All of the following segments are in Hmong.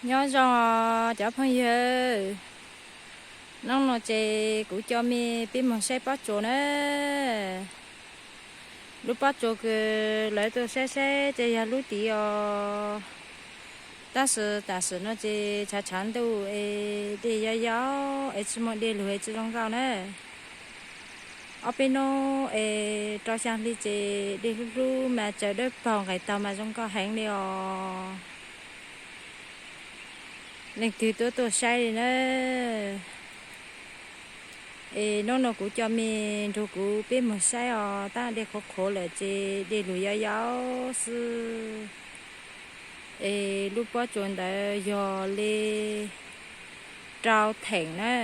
Nyob zoo os cov phooj ywg, hnub no ces kuv coj mej peb moog saib pob tsuas na. Lub pob tsuas kws lawv tuaj saib saib ces yog lub tid os. Tab sis tam sim no ces tshav tshav ntuj es dej yau yau es tsi muaj dej lug es tsi zoo nkauj na. Ob peb hnub es rau xyaa hli ces dej hlub hlub mas tsaws dawb paug nqis taug mas zoo nkauj heev li os. Leej twg tuaj tuaj saib li na. Es hnub no kuv coj mej nrug kuv peb moog saib os, tab dej qhuav qhuav lawm ces dej lug yau yau xwb. Es lub pob tsuas ntawd yog le rau theem na.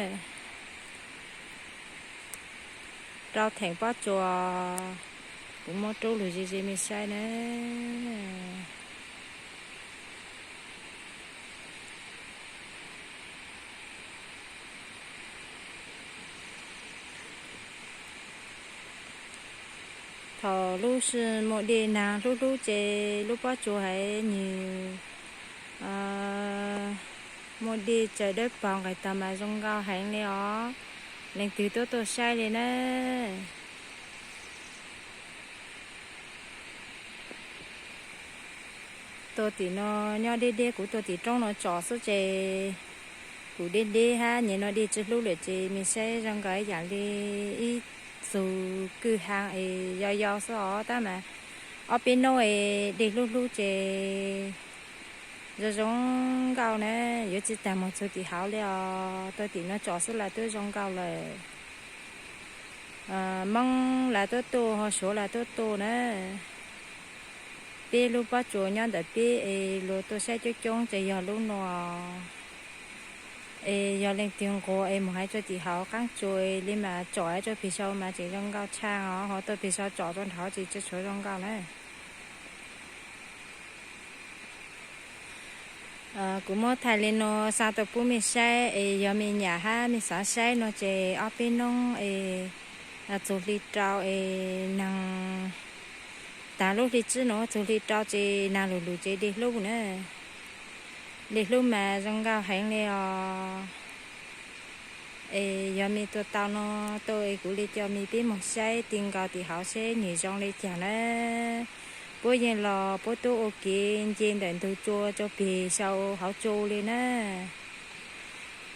Rau theem pob tsuas, kuv muab rub lug ze ze mej saib na. Thaum lub sij muaj dej nag hlub hlub ces lub pob tsuas haiv nwg muaj dej tsaws dawb paug nqis taug mas zoo nkauj heev li os. Leej twg tuaj tuaj saib li na. Tuaj tim no nyob deb deb, kuv tuaj tim roob no tsom xwb ces kuv deb deb hab nyem no dej tsi hlub lawm ces mej saib zoo nkauj ib yam li ib txug kwj ha es yau yau xwb os, tab mas ob peb hnub es dej hlub hlub ces zoo zoo nkauj na, yuav tsi tag moog txug tim hauv li os. Tuaj tim no tsom xwb los twb zoo nkauj lawm. Moob lawv tuaj tuaj, ho Suav lawv tuaj tuaj na. Peb lub pob tsuas nyob ntawm peb es luag tuaj saib coob coob ces yog lub nuav. Es yog leej twg nquag es moog hais rua tim hauv qaab tsuas li mas tsom haiv rua peg sau mas tseem zoo nkauj tshaj os, ho tuaj peg sau tsom rua nrhav ces tsi tshua zoo nkauj na. Kuv muab thaij li no xa tuaj pub mej saib es yog mej nyam hab mej xav saib no ces ob peb hnub es txug hli rau es nag, tag lub hli tsib no txug hli rau ces nag lug lug ces dej hlub na. Dej hlub mas zoo nkauj heev li os. Es yog mej tuaj tau no tuaj es kuv le coj mej peb moog saib ti nkaus tim hauv seb nwg zoo le caag na. Puab yeej los puab tub ua kev nce ntawm ntug tsua rua peg sau hauv tsua li na.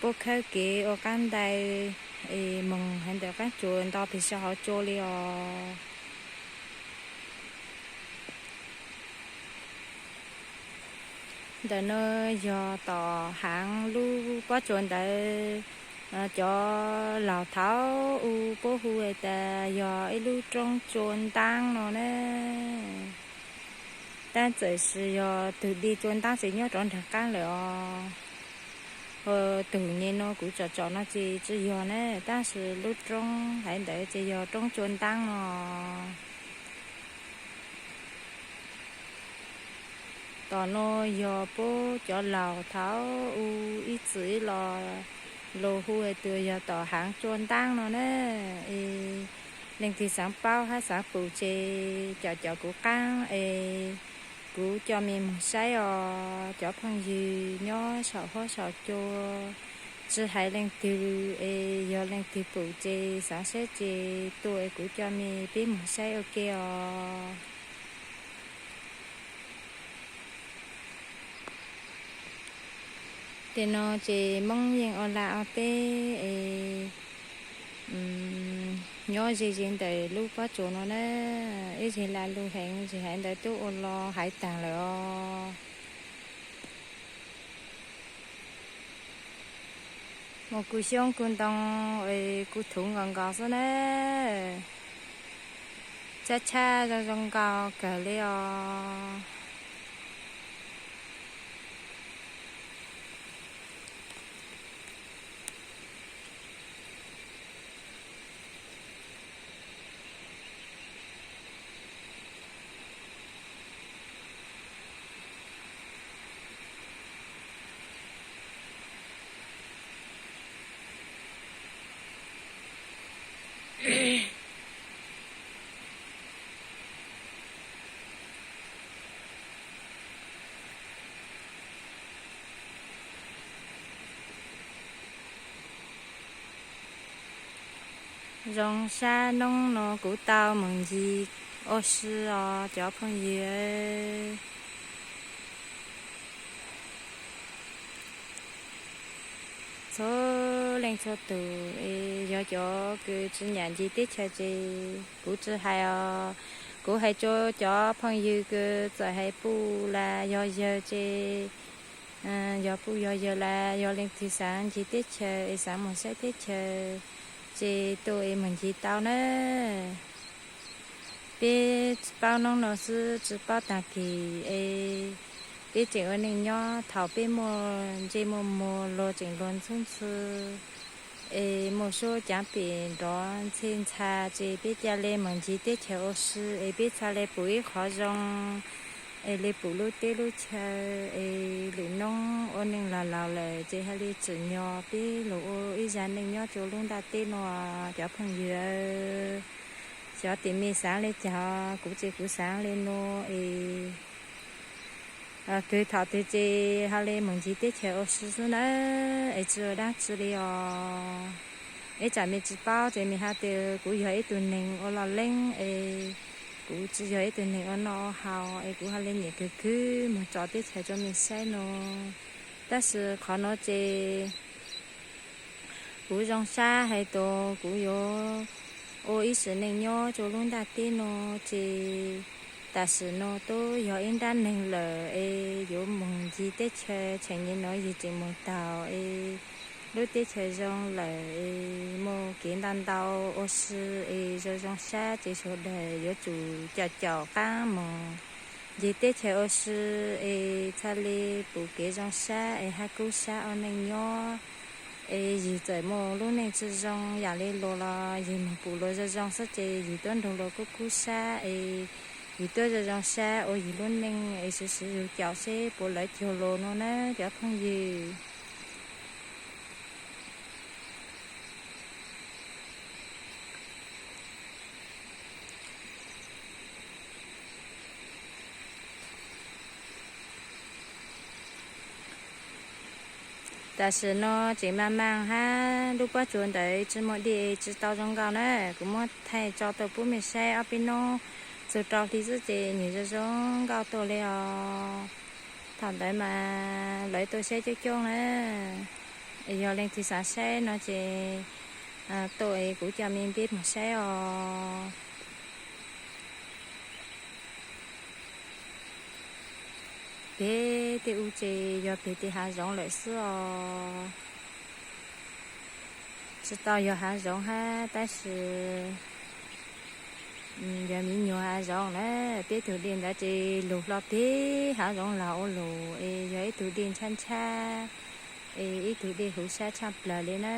Puab khawb kev ua qaab ntais es moog haiv ntawm qaab tsuas nto peg sau hauv tsua li os. Ntawm no yog tom haav lub pob tsuas ntawd, cov laug thaum u puab hu has tas yog ib lub roob tsua ntaab no na. Tab txawm sis yog tug dej tsua ntaab tseem nyob rov nraag qaab lawm os. Tug nyem no kuv tsom tsom no ces tsi yog na, tab sis lub roob haiv ntawd ces yog roob tsua ntaab no. Tom no yog puab cov laug thaum u ib txwm ib los lug hu has tas yog tom haav tsua ntaab no na. Es leej twg xaav paub hab xaav pum ces cov cov kuv qaab es kuv coj mej moog saib os cov phooj ywg nyob saum huab saum cua. Tsi haiv leej twg es yog leej twg pum ces xaav saib ces tuaj es kuv coj mej peb moog saib ua ke os. Tej no ces Moob yeej ua laj ua teb es nyob ze ze ntawm lub pob tsuas no na. Ib zig laj lug heev, zig haiv ntawd twb ua los haiv taag lawm os. Muaj kuj xyoob kuj ntoo, kuj thuv nkaus nkaus xwb na. Tshab tshab zoo zoo nkaus kawg li os. Zoo sab noob no kuv tau mus ncig ua si os cov phooj ywg. Txhua leej txhua tus es yog cov kws tsis nyiam ncig teb chaws ces kuv tsis hais os. Kuv hais rau cov phooj ywg kws txawm hais puj las yog yawg ces, yog puj yog yawg las yog leej twg xaav ncig teb chaws es xaav mus saib teb chaws ces tuaj es mus ncig tau na. Peb paub noob no xwb tsis paub taag kis es peb tseem ua neej nyob thaum peb muaj ntsej muaj muag luag tseem luag ntxhub ntxhw es muaj suab caav pem nrov ntxhe ntxha ces peb ca le mus ncig teb chaws ua si es peb txhaj le pum ib qhov zoo es le pum lub teb lub chaw es lwm noob ua neej laug laug lawm ces haj le tsim nyog peb lug ua ib zag neej nyob rua lub ntaj teb no cov phooj ywg. Xyov tes mej xaav le caag, kuv ces kuv xaav le nuav es kws thaum twg ces haj le mus ncig teb chaws ua si xwb na es tsi ua daab tsi le os. Ib tsam mej tsis paub ces mej has tas kuv yog ib tug neeg ua loj leeb es kuv tsis yog ib tug neeg ua noj ua haus es kuv haj le nyiam kws kws mus tso teb chaws rua mej saib no. Tab sis qhov nuav ces kuv zoo sab hais tas kuv yuav ua ib sim neej nyob rua lub ntaj teb no ces tam sim no tub yog ib nrab neeg lawm es yuav mus ncig teb chaws tseem nyem nuav yig tseem mus taug es lub teb chaws zoo lawm es muaj kev ntau ntau ua si es zoo zoo sab ces sawv daws yuav tsum caum caum qaab mus ncig teb chaws ua si es txhaj le pum kev zoo sab es hab kub sab ua neej nyob. Es yig txawm muaj lub neej tsi zoo yaam le luas los yig mus pum luas zoo zoo xwb ces yig tuab nrug luas kub kub sab es yig tuab zoo zoo sab ua yig lub neej es siv siv zug caum seb puas lawv cuag luas no na cov phooj ywg. Tam sim no tseem maaj maaj hab lub pob tsuas ntawd tsi muaj dej tsi tau zoo nkauj na. Kuv muab thaij tso tuaj pub mej saib ob peb nub txug rau hli xwb ces nwg zoo zoo nkauj tuaj le os. Thaum ntawd mas lawv tuaj saib coob coob na. Es yog leej twg xav saib no ces tuaj es kuv coj mej peb mus saib os. Peg tej u ces yog peg tej hav zoov lawm xwb os. Tsi tau yog hav zoov hab tab sis yog miv nyuas hav zoov na. Peb tug dej ntawd ces lug hlo peg hav zoov laug ua lug es yog ib tug dej ntshab ntshab es ib tug dej huv sab tshaj plawg le na.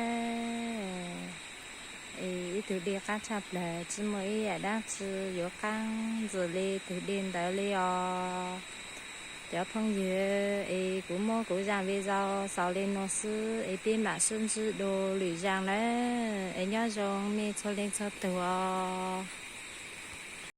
Es ib tug dej qaab tshaj plawg tsi muaj ib yaam daab tsi yuav qaab ntxwg le tug dej ntawd le os. Cov phooj ywg es kuv muab kuv zaaj video xaus le nuav xwb es peb maam sib ntsib dua lwm zaaj na. Es nyob zoo mej txhua leej txhua tug os.